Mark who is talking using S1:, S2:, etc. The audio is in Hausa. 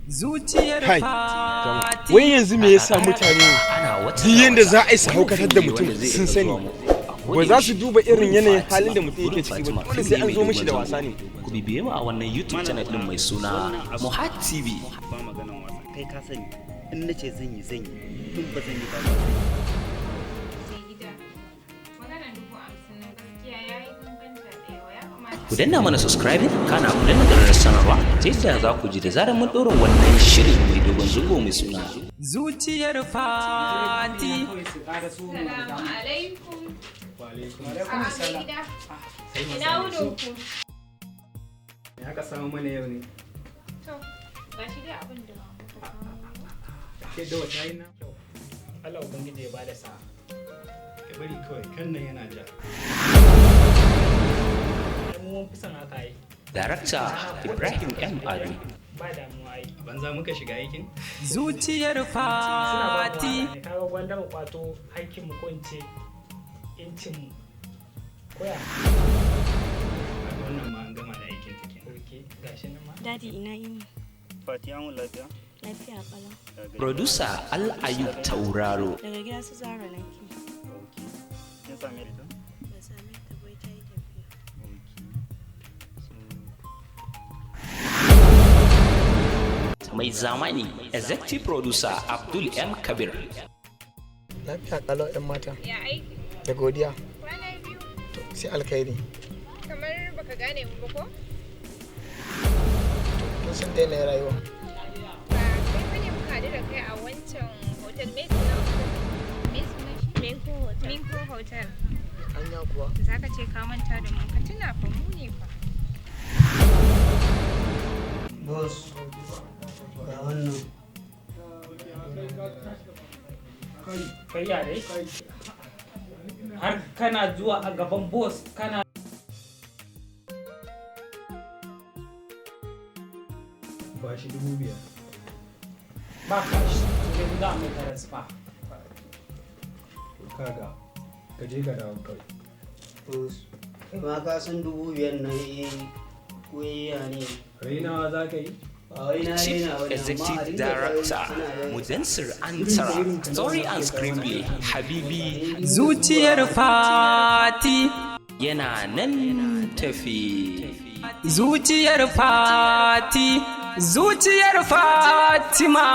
S1: Zuciyar
S2: Kai,
S1: Fati.
S2: Wai yanzu me yasa mutane
S3: Ana wata
S2: duk yanda za a yi su
S3: wani
S2: haukatar da
S3: fim ne
S2: mutum
S3: wanda zai
S2: sun
S3: rika
S2: sani
S3: zuwa muku a
S2: ba
S3: koda
S2: za su
S3: yaushe.
S2: duba irin
S3: Burin
S2: yanayin
S3: Fatima,
S2: halin da mutum yake
S3: Burin
S2: ciki ba,
S3: Fatima
S2: dole
S3: fim
S2: sai
S3: ne
S2: an
S3: mai
S2: zo mishi da
S3: dogon
S2: wasa ne.
S3: zango. Ku bibiye mu a wannan YouTube channel din mai suna Muhat TV.
S4: Ba maganan wasa, kai ka sani, in na ce zan yi, zan yi, in ba zan yi ba, ba zan yi.
S5: Mai gida, maganar 50,000 nan gaskiya ya yi kankanta da yawa, ya kamata.
S3: Ku danna mana subscribing, kana ku danna ƙararrawar sanarwa ta yadda za ku ji da zarar mun ɗora wannan shirin mai dogon zango mai suna
S1: Zuciyar Fati.
S5: Salamu alaikum. A'a, mai gida. Ina wunin ku?
S6: Me aka samu mana yau ne?
S5: To, ga shi dai abin da muka samu.
S6: Ke da wata yi na?
S7: Allah Ubangiji ya bada sa'a.
S6: Ka bari kawai, kan nan yana ja.
S7: Ai mu mun fi son haka yi.
S3: Darakta Ibrahim M. Ado.
S7: Ba damuwa ai.
S6: A banza muka shiga aikin?
S1: Zuciyar
S7: Suna ba mu
S1: Fati.
S7: wahala ne. Kaga gwanda mu kwato hakkin mu ko in ce incin mu. Koya.
S6: Kaga wannan ma an gama da aikin ta kenan.
S7: Oke, gashi nan ma.
S8: Daddy, ina yini?
S4: Fati, an lafiya?
S8: Lafiya kalau.
S3: Producer Al Ayub Tauraro.
S8: Daga gida su Zara nake.
S4: Kin same ta?
S8: Ba same ta bai, ta yi tafiya.
S4: So
S3: Mai zamani, Executive Producer Abdul M. Kabir.
S9: Lafiya kalau, 'yan mata.
S5: Ya aiki?
S9: Da godiya.
S5: Kwana biyu.
S9: To, sai alkhairi.
S5: Kamar baka gane mu ba ko?
S9: Kin san daina rayuwa.
S5: Ba kai bane muka haɗu da kai a wancan hotel. Me sunan hotel? Me sunan shi?
S8: Minko Hotel.
S5: Minko Hotel.
S9: Anya kuwa?
S5: Za ka ce ka manta da mu, ka tuna fa, mu ne fa.
S10: Boss, ga wannan.
S7: Kai ya dai? Har kana zuwa a gaban boss kana
S6: Ba shi 5,000.
S7: Ba cash, to yanzu za a mai transfer.
S6: To kaga, ka je ka dawo kawai.
S10: Boss, kai ma ka san 5,000 nan eh koyayya ne.
S6: Rainawa za ka yi?
S10: Ba wai na
S3: Chief
S10: raina wani, amma a
S3: Executive
S10: dinga
S3: Director
S10: suna yawan
S3: Mudansir Antara. Story and Screenplay Habibi.
S1: Zuciyar Fati.
S3: Yana nan tafi.
S1: Zuciyar Fati. Zuciyar Fatima.